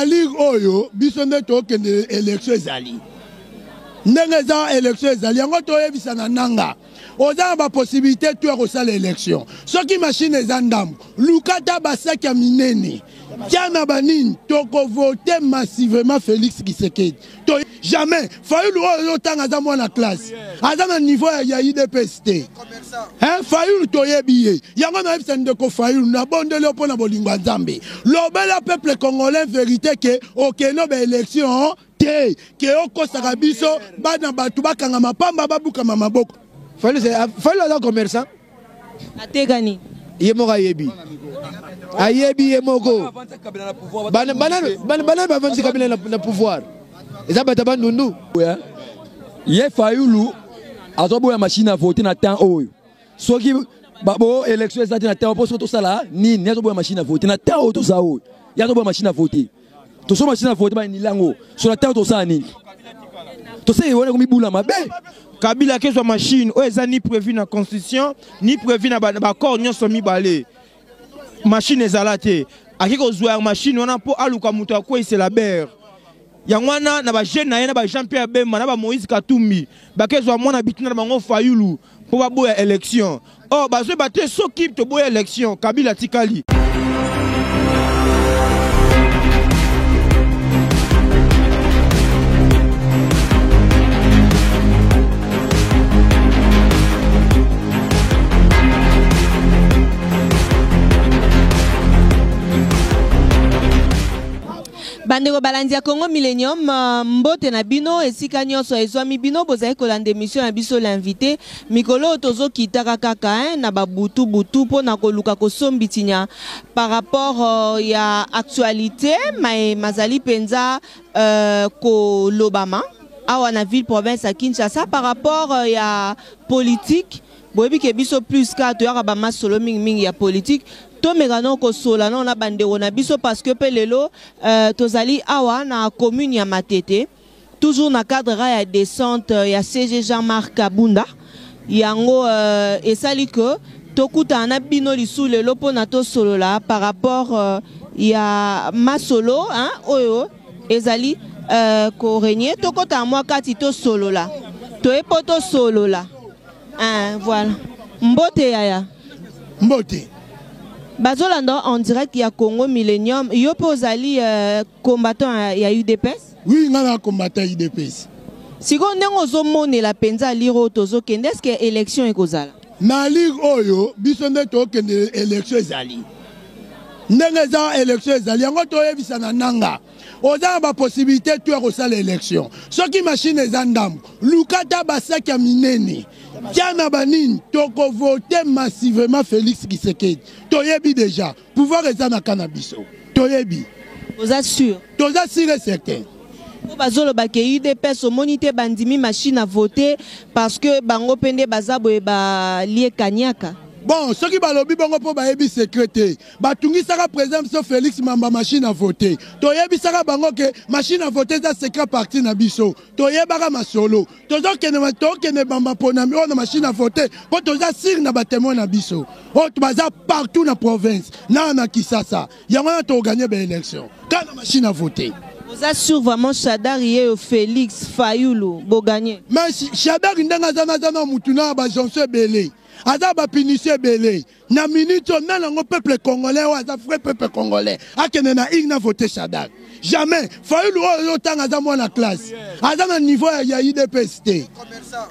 Na ligue oyo biso nde tokende élection ezali ndenge eza élection ezali yango toyebisa na nanga oza na bapossibilité to ya kosala élection soki machine eza ndambo luka ata basaki ya minene tia na banini tokovote massivement Félix Tshisekedi to jamais Fayulu oyo ozotanga aza mwana classe aza na niveau ya UDPS te hein, Fayulu toyebi ye yango nayebisa ndeko Fayulu nabondeli yo mpo na bolingo ya Nzambe lobela peuple congolais vérité ke okende ba élection te ke okosaka biso bana bato bakanga mapamba babukama maboko. Fayulu aza commerçant. Ateka nini? Ye moko ayebi. Ayebi ye moko. Bana bavandisi Kabila na pouvoir. Eza bato ya Bandundu. Ye Fayulu azoboya machine à voter na temps oyo. Soki bo élection eza te na temps mpo soki tosala nini azoboya machine à voter na temps oyo toza oyo. Ye azoboya machine à voter. Toso machine à voter ba nilango. So na temps tosala nini? Tosala wana komibula mabe. Kabila akezwa machine oyo eza ni prévu na constitution ni prévu na ba accord nyonso mibale. Machine ezala te. Ake kozwa machine wana mpo aluka moto akweyisela bere. Yango wana na ba jeune na ye na ba Jean-Pierre Bemba na ba Moïse Katumbi bakezwa mwana bitina na bango Fayulu mpo baboya élection. Or bazoyeba te soki toboya élection Kabila atikali. Bandeko balandi ya Congo Millennium, mbote na bino esika nyonso ezwami bino bozali kolanda émission ya biso l'invité. Mikolo oyo tozokitaka kaka hein, na babutu butu mpo na koluka kosombitinya par rapport ya actualité maye mazali mpenza kolobama awa na ville province ya Kinshasa par rapport ya politique. Boyebi ke biso plus ka toyaka ba masolo mingi mingi ya politique, tomeka no kosola no na bandeko na biso parce que pe lelo tozali awa na commune ya Matete toujours na cadre ya descente ya CG Jean-Marc Kabunda. Yango esali que tokutana na bino lisu lelo pona tosolola par rapport ya masolo hein, oyo ezali ko régner. Tokota mwa kati tosolola, toye po tosolola hein, voilà. Mbote yaya. Mbote. Bazolanda en direct ya Congo Millennium. Yo pe ozali combattant ya UDPS? Oui, nga na combattant UDPS. Sikoyo ndenge ozomonela penza lire oyo tozokende, est-ce que élection ekozala? Na lire oyo biso nde tokende élection ezali. Ndenge eza élection ezali yango toyebisa na nanga. Oza na ba possibilité to ya kosala élection. Soki machine eza ndambo, luka ata basaki ya minene. Tia na banini tokovote massivement Félix Tshisekedi. Toyebi déjà pouvoir eza na kana biso. Toyebi. Oza sûr? Toza sûr et certain. Po bazoloba ke UDPS omoni te bandimi machine à voter parce que bango pende baza boye ba lie kanyaka. Bon, soki balobi bongo po bayebi secret te. Batungisaka président biso Félix Mamba machine à voter. Toyebisaka bango ke machine à voter eza secret parti na biso. Toyebaka masolo. Tozokende tokende bamba pona oyo na machine à voter po toza sûr na ba témoin na biso. Oyo baza partout na province, na na Kinshasa. Yango wana to gagner ba élection. Quand na machine à voter. Oza sûr vraiment Shadary ye Félix Fayulu bo gagner. Mais Shadary ndanga aza na na mutu na ba jonction ebele. Aza ba punition ebele. Na minute oyo nani yango peuple congolais oyo aza vrai peuple congolais akende na urne na voter Shadary. Jamais Fayulu oyo ozotanga aza mwana classe. Aza na niveau ya UDPS te.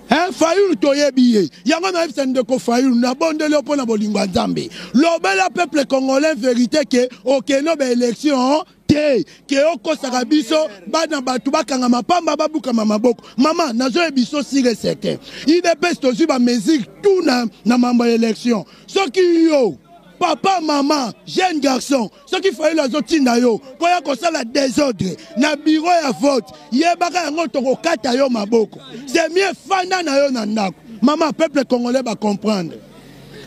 Hein, Fayulu toyebi ye. Yango nayebisa ndeko Fayulu nabondeli yo mpo na bolingo ya Nzambe. Lobela peuple congolais vérité ke okende ba élection te ke okosaka biso bana bato bakanga mapamba babukama maboko. Mama nazoyebi biso sûr et certain. UDPS tozwi ba mesure tout na mambo ya élection. Soki yo papa, maman, jeune garçon, soki Fayulu azotinda yo po ya kosala désordre na bureau ya vote, yebaka yango tokokata yo maboko. C'est mieux fanda na yo na ndako. Maman, peuple congolais ba comprendre.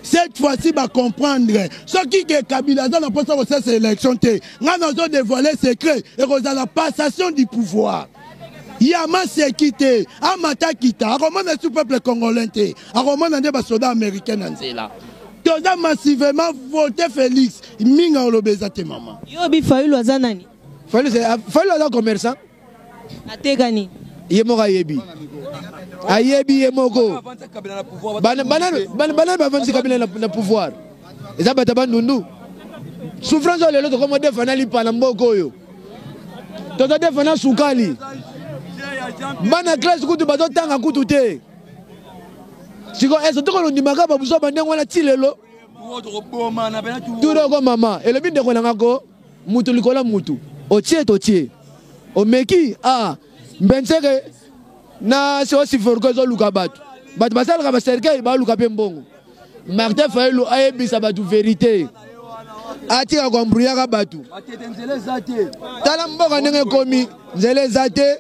Cette fois-ci ba comprendre. Soki ke Kabila aza na posa kosala élection te, nga nazo dévoiler secret ekozala passation du pouvoir. Yama seki te, amata kita, akomona su peuple congolais te, akomona nde ba soldats américains na nzela. Toza massivement voté Félix, minga olobeza te maman. Yo bi Fayulu aza nani? Fayulu aza commerçant. Ateka nini? Ye moko ayebi. Ayebi ye moko. Banani bavandisi Kabila na pouvoir? Eza bato ya Bandundu. Souffrance oyo lelo tokoma defa na lipa na mboka oyo. Toza defa na sukali. Bana classe kutu bazotanga kutu te. Siko est-ce tokolondimaka babuso bandenge wana ti lelo? Turoko mama elobi ndeko na nga ko mutu likolo ya mutu otie totie omeki ah mbenseke na sosiforko ezoluka bato bato basalaka bacercueil baluka mpe mbongo. Martin Fayulu ayebisa bato verite, atika koambruyaka bato. Tala mboka ndenge ekomi, nzela eza te,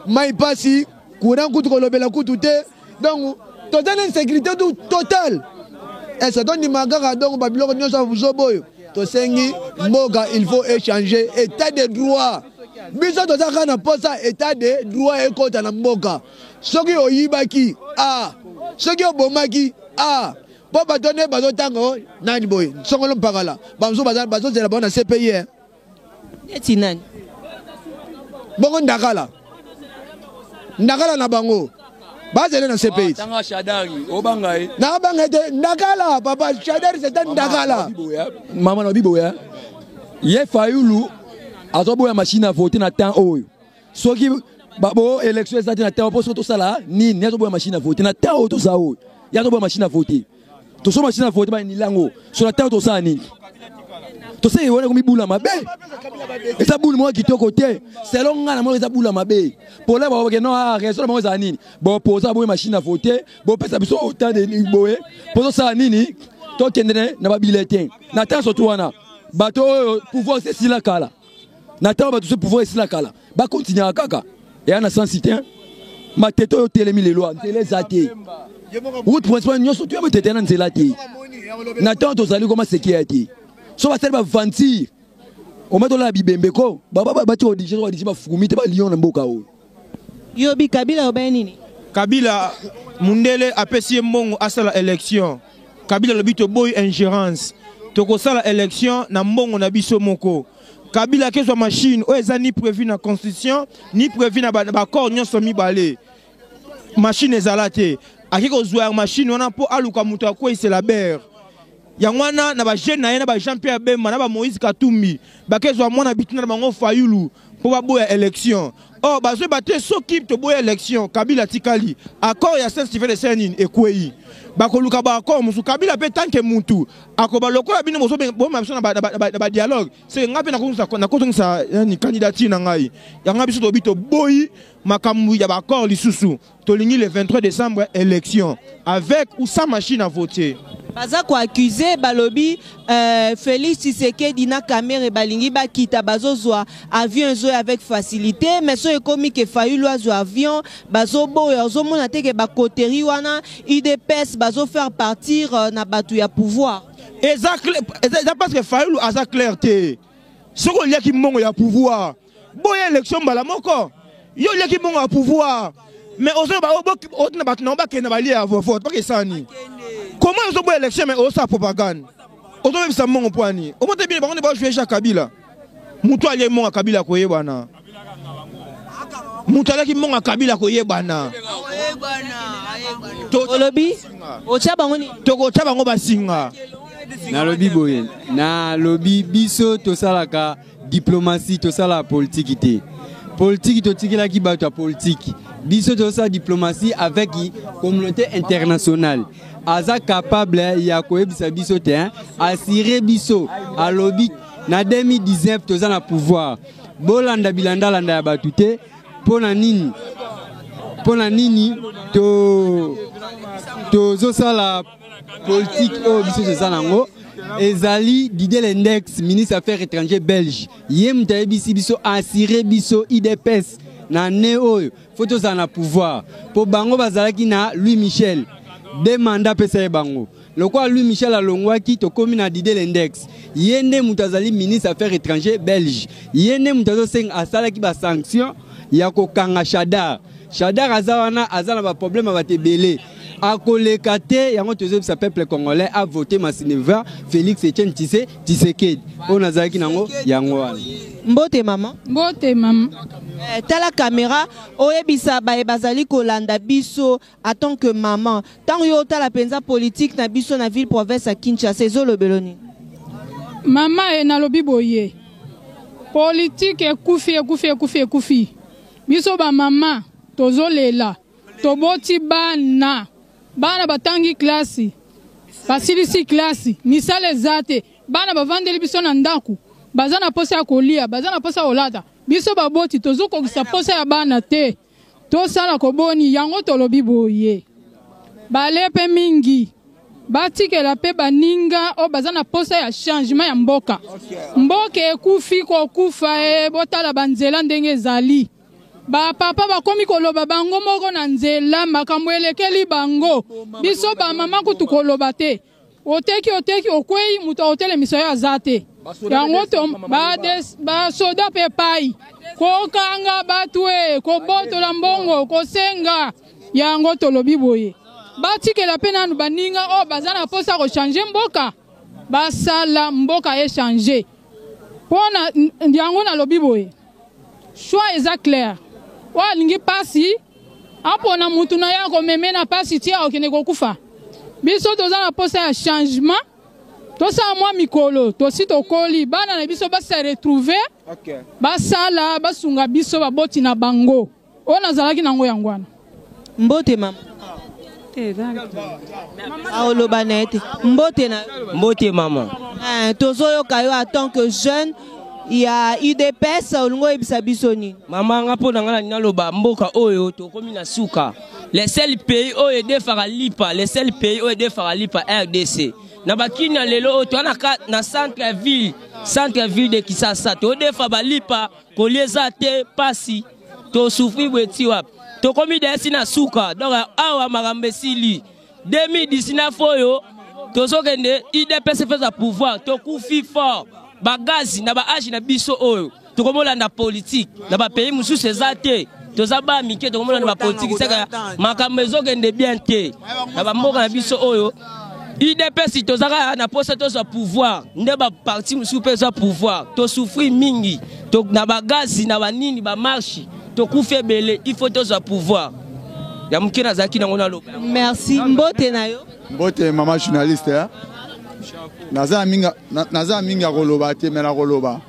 mai pasi, courant kutu kolobela kutu te, donc toza na insécurité totale. Est-ce que tondima kaka donc babiloko nyonso ya buzoba oyo? Tosengi mboka il faut échanger état de droit. Biso toza kaka na posa état de droit ekota na mboka. Soki oyibaki a, soki obomaki a, po bato nde bazotanga o nani boye songolo mpakala, bamosusu bazozela bango na CPI. Neti nani? Bongo ndakala. Ndakala na bango. Bazele na CPI. Tanga Shadary, obanga ye. Na banga ete ndakala papa Shadary c'est un ndakala. Mama na biboya. Ye Fayulu azoboya machine à voter na temps oyo. Soki ba bo élection eza te na temps po tosala nini? Azoboya machine à voter na temps oyo toza oyo. Ya azoboya machine à voter. Toso machine à voter ba nilango. Sur la temps tosala nini? Tosala wana komi bula mabe. Eza bula moko kitoko te. Selon nga na moko eza bula mabe. Pour là ba ke non ah raison na bango eza nini? Bo posa boye machine à voter, bo pesa biso autant de boye. Po tosala nini? Tokende na ba bulletin. Na temps surtout wana. Bato oyo pouvoir c'est sila kala. Na temps bato ce pouvoir esila kala. Ba continuer kaka. Ya na sens te. Matete oyo telemi lelo nzela eza te. Route principale nyonso tu ya matete na nzela te. Na temps tozali koma sekia te. So basali ba ventir. Omatola la bibembe ko. Ba ba ba ti odige ba ba fumi te ba lion na mboka oyo. Yobi Kabila obaye nini? Kabila mundele apesi ye mbongo asala élection. Kabila lobi toboyi ingérence. Tokosala élection na mbongo na biso moko. Kabila akezwa machine oyo eza ni prévu na constitution ni prévu na ba accord nyonso mibale. Machine ezala te. Ake kozwa machine wana mpo aluka moto akweyisela berre. Yango wana na ba jeune na ye na ba Jean-Pierre Bemba na ba Moïse Katumbi bakezwa mwana bitina na bango Fayulu mpo baboya élection. Or bazwe bate soki toboya élection Kabila tikali accord ya Saint-Sylvestre de Saint-Nine ekwei. Bakoluka ba accord musu Kabila pe tant que mutu akoba lokola bino bozo boma biso na ba, na ba, na ba, na ba dialogue. C'est nga pe nakozongisa nani candidature na ngai. Yanga biso tobi toboyi makambo ya ba accord lisusu. Tolingi le 23 décembre élection avec ou sans machine à voter. Baza ko accuser balobi Félix Tshisekedi na Kamerhe balingi bakita bazozwa avion ezo avec facilité mais so ekomi ke Fayulu azwa avion bazoboya ozomona te ke ba coterie wana UDPS bazo faire partir na batu ya pouvoir. Eza eza parce que Fayulu aza clair te. Soko oliaki mbongo ya pouvoir boya élection mbala moko. Yo oliaki mbongo ya pouvoir mais ozo ba obo na bato na bakenda balie ya vote parce que sani. Comment ozo boya élection mais ozo propagande? Ozo bebisa mbongo po ani? Omote bien bango ne ba jouer Jacques Kabila. Mutu alie mbongo ya Kabila koyebana. Mutu aliaki mbongo ya Kabila koyebana. Olobi? Otia bango ni? Tokotia bango basinga. Nalobi boye, nalobi biso tosalaka diplomatie, tosala politique te. Politique totikelaki bato ya politique. Biso tosala diplomatie avec communauté internationale. Aza capable ya koyebisa biso te, hein? Assurer biso alobi na 2019 toza na pouvoir. Bolanda bilandalanda ya bato te. Pona nini? Pona nini to tozosala politique oyo biso toza nango? Ezali Didier Leindex, ministre affaires étrangères belge. Ye moto ayebisi biso, assurer biso IDPS na année oyo faut tozala na pouvoir. Po bango bazalaki na Louis Michel. Deux mandats pesa ye bango. Lokola Louis Michel alongwaki, tokomi na Didier Leindex. Ye nde moto azali ministre affaires étrangères belge. Ye nde moto azosenga asalaki ba sanctions ya kokanga Shadary. Shadary aza wana, aza na ba problème ya bato ebele. Akoleka te, yango tozoyebisa peuple congolais a voter massivement Félix Etienne Tshise Tshisekedi. Oyo nazalaki nango yango wana. Mbote mama. Mbote mama. Eh, tala caméra oyebisa baye bazali kolanda biso en tant que maman. Tango yo otala penza politique na biso na ville province ya Kinshasa ezolobelo nini? Mama e nalobi boye. Politique ekufi ekufi ekufi ekufi. Biso ba mama tozolela. Toboti bana, bana batangi klasi, basilisi klasi, misala eza te, bana bavandeli biso na ndako, baza na posa ya kolia, baza na posa ya kolata. Biso baboti tozokokisa posa ya bana te, tosala koboni yango tolobi boye. Bale pe mingi batikela pe baninga oyo baza na posa ya changement ya mboka. Mboka ekufi kokufa e, botala banzela ndenge ezali. Ba papa bakomi koloba bango moko na nzela, makambo elekeli bango. Biso ba mama kutu koloba te. Oteki oteki okwei, moto akotelemisa yo aza te. Yango to ba soda pe epai kokanga bato e, kobotola mbongo, kosenga. Yango tolobi boye, batikela pe nanu baninga oyo baza na posa ko changer mboka, basala mboka e changer. Pona yango nalobi boye, choix eza clair. Oyo alingi pasi apona mutu na ye akomeme na pasi ti akokende kokufa. Biso toza na posa ya changement, tosala mwa mikolo tosi tokoli, bana na biso ba se retrouver, basala basunga biso baboti na bango. Oyo nazalaki nango yango wana. Mbote mama. Aoloba na ye te. Mbote na Mbote mama. Eh, tozoyoka yo en tant que jeune ya UDPS, olingi oyebisa biso nini? Mama, nga mpo na nga nalingi naloba mboka oyo tokomi na suka. Le seul pays oyo edefaka lipa, le seul pays oyo edefaka lipa RDC. Na bakini ya lelo oyo toza na centre ville, centre ville de Kinshasa, todefa balipa, kolia eza te, pasi, tosouffrir boye ti wapi? Tokomi desi na suka. Donc awa makambo esili. 2019 oyo tozokende UDPS feza pouvoir, tokufi fort. Ba gazi na ba age na biso oyo tokomolanda politique na ba pays mosusu eza te. Toza ba mike tokomolanda ba politique seka makambo ezokende bien te na ba mboka na biso oyo. UDPS tozaka na posa tozwa pouvoir nde ba parti mosusu mpe ezwa pouvoir, tosouffrir mingi to, na ba gazi na ba nini ba marche tokufi ebele, il faut tozwa pouvoir ya moke nazalaki nango naloba. Merci. Mbote na yo. Mbote mama journaliste, eh? Naza mingi, naza mingi ya koloba te, mais nakoloba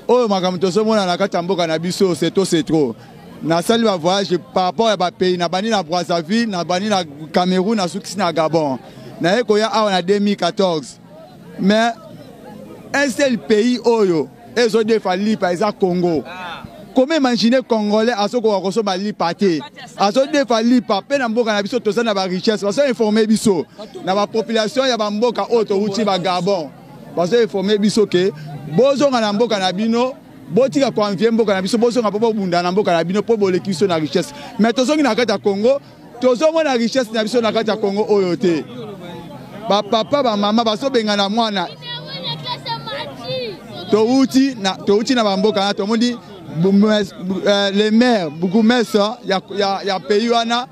oyo makambo tozomona na kati ya mboka na biso, c'est trop, c'est trop. Nasali ba voyage par rapport ya ba pays, nabandi na Brazzaville, nabandi na Cameroun, nasukisi na Gabon. Naye koya awa na 2014. Mais un seul pays oyo ezodefa lipa eza Congo. Comment imaginer Congolais azokoka kosomba lipa te? Azodefa lipa pe na mboka na biso toza na ba richesse, bazo informer biso na ba population ya ba mboka oyo towuti ba Gabon. Bazo informer biso ke bozonga na mboka na bino, botika ko envier mboka na biso, bozonga po bobunda na mboka na bino po boleki biso na richesse. Mais tozongi na kati ya Congo, tozomona richesse na biso na kati ya Congo oyo te. Ba papa ba mama bazobengana mwana. Towuti na, towuti na ba mboka na tomoni le maire bourgmestre ya pays wana,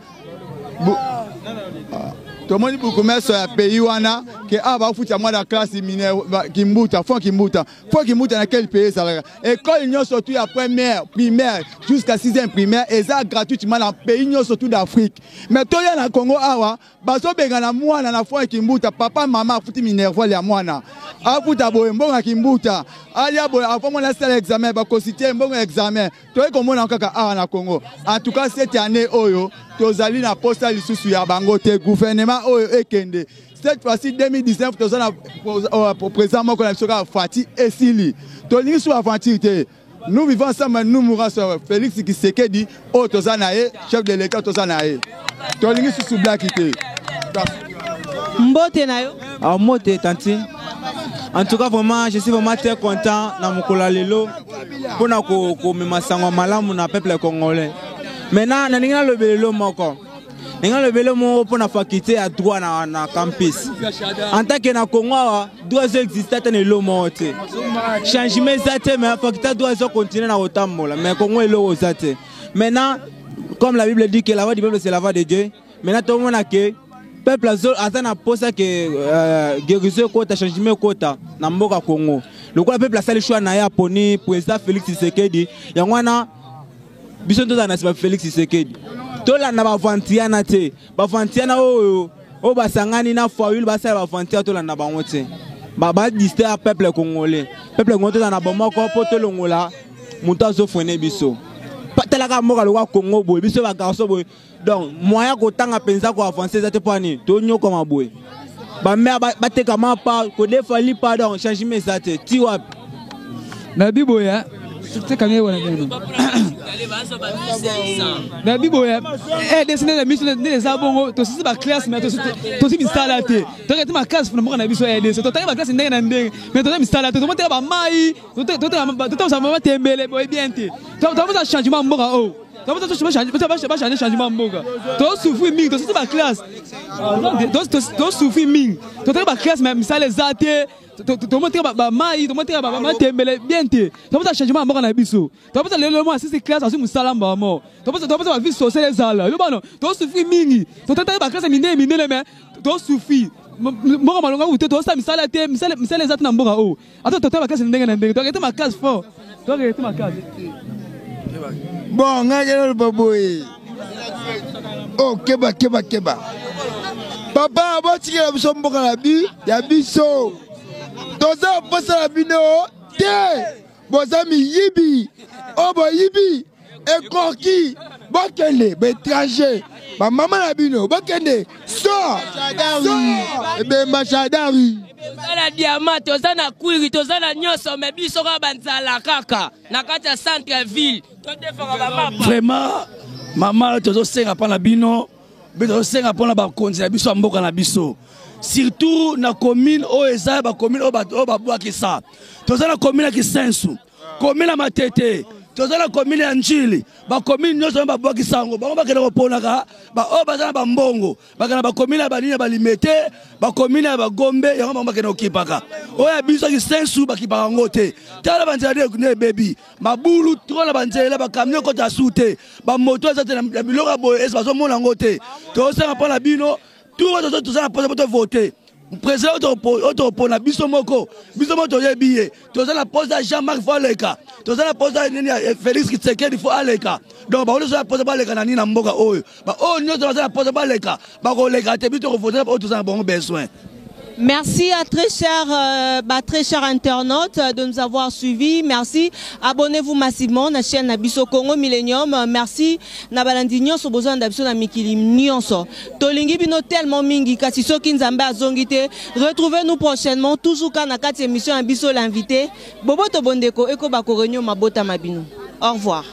tomoni bourgmestre ya pays wana ke awa bafuta mwana classe mineure, ba, Kimbuta, fond Kimbuta. Fond Kimbuta na quel pays ezalaka? École nyonso tout ya première primaire jusqu'à 6e primaire eza gratuitement na pays nyonso tout d'Afrique. Mais toya na Congo awa bazobengana mwana na fond Kimbuta, papa mama afuti minerval ya mwana, afuta boye mbongo ya Kimbuta, alia boye avant mwana asala examen, bakosite mbongo ya examen. Toyei komona kaka awa na Congo. En tout cas cette année oyo tozali na posa lisusu ya bango te, gouvernement oyo ekende. Cette fois-ci 2019 toza na président moko na biso kaka Fati esili. Tolingi sous aventure te. Nous vivons ensemble, nous mourons ensemble. Félix Tshisekedi oyo toza na ye, chef de l'État toza na ye. Tolingi sous blague te. Mbote na yo. Ah, mbote tantine. En tout cas vraiment je suis vraiment très content na mokolo ya lelo mpona komema sango malamu na peuple congolais. Maintenant nalingi nalobela lelo moko. Nalingi nalobela moko mpona faculté ya droit na campus. En tant que na Congo awa droit ezo existe ata na eloko moko te. Changement eza te, mais faculté ya droit ezo continuer na kotambola, mais Congo eloko eza te. Maintenant comme la Bible dit que la voix du peuple c'est la voix de Dieu. Maintenant tomona ke peuple aza na posa ke euh, guérison ekota, changement ekota na mboka Congo. Lokola peuple asali choix na ye aponi président Félix Tshisekedi, yango wana biso tozala na nsima Félix Tshisekedi. Tolanda bavantiana te, bavantiana oyo oyo basangani na Fayulu basala bavantiana, tolanda bango te. Ba distraire peuple congolais. Peuple congolais, tozala na bomoko mpo tolongola moto azofrene biso. Talaka mboka lokola Congo boye, biso bagarçon boye, donc moyen kotanga mpenza koavance eza te. Mpo nini tonyokama boye? Bamare bateka mapa, kodefa lipa, donc changement eza te. Ti wapi? Nayebi boye, tekami wana bino. Nayebi boye, RDC nde na miso nde eza bongo. Tosisi baclasse, mais tosi misala te. Tokende te makasi na mboka na biso RDC. Totangi baclasse ndenge na ndenge, mais toza misala te. Tomoteka bamai, totambusa matembele boye bien te. Tomosa changement mboka oyo, bachange changement mboka. Tosouffrir mingi, tosisi baclasse, tosouffrir mingi. Totaki baclasse, mais misala eza te. Tomoteka bamai, tomoteka matembele bien te. Tomosa changement ya mboka na biso. Tomosa lelo mwa asisi classe, azwi mosala mbamo. Tomosa bavie sociale ezala yo bano. Tosouffrir mingi, totaki baclasse minene minene, mais tosouffrir. Mboka malonga ku te, tosala misala te, misala eza te na mboka oyo. Ata totala baclasse ndenge na ndenge, tokete makasi fort, tokete makasi. Bon, ngai kende loba boye o oh, keba keba keba papa, botikela biso mboka na bi ya biso. Toza mposa na bino te, boza miyibi oyo boyibi ekoki. Bokende baétranger, bamama na bino bokende so ebemba Shadari. Toza na diamant, toza na kwiri, toza na nyonso, mais biso kaka banzala kaka na kati ya centre ville, todefaka bamapa. Vraiment mama, tozosenga mpa na bino mpe tozosenga mpona bakonzi na biso ya mboka na biso, surtout na commune oyo eza bacommune oyo babwakisa. Toza na commune ya Kisensu, commune ya Matete, toza na commune ya Njili. Bacommune nyonso wana babwakisa yango. Bango bakende koponaka baoyo baza na bambongo, bakende na bacommune ya banini, ya baLimete, bacommune ya baGombe. Yango bango bakende kokipaka. Oyo ya biso Kisensu bakipaka yango te. Tala banzela nde ebebi, mabulu trop na banzela, bacamion ekota su te, bamoto eza te. Na biloko ya boye ese bazomona yango te. Tozosenga mpo na bino tout, toza na mposa mpo tovote président oyo topona biso moko. Biso moko toyebi ye. Toza na posa Jean Marc faut aleka, toza na posa nini, Félix Tshisekedi faut aleka. Donc bango nyonso na posa baleka na nini na mboka oyo. Baoyo nyonso baza na posa baleka, bakoleka te. Biso tokovote oyo toza na bango besoin. Merci à très chers, bah, très chers internautes de nous avoir suivis. Merci. Abonnez-vous massivement à la chaîne na biso Congo Millennium. Merci. Na balandi nyonso besoin na biso na mikili nyonso. Tolingi bino tellement mingi kasi soki Nzambe azongi te. Retrouvez-nous prochainement toujours quand na kati émission na biso l'invité. Boboto bondeko eko ba ko réunion mabota mabino. Au revoir.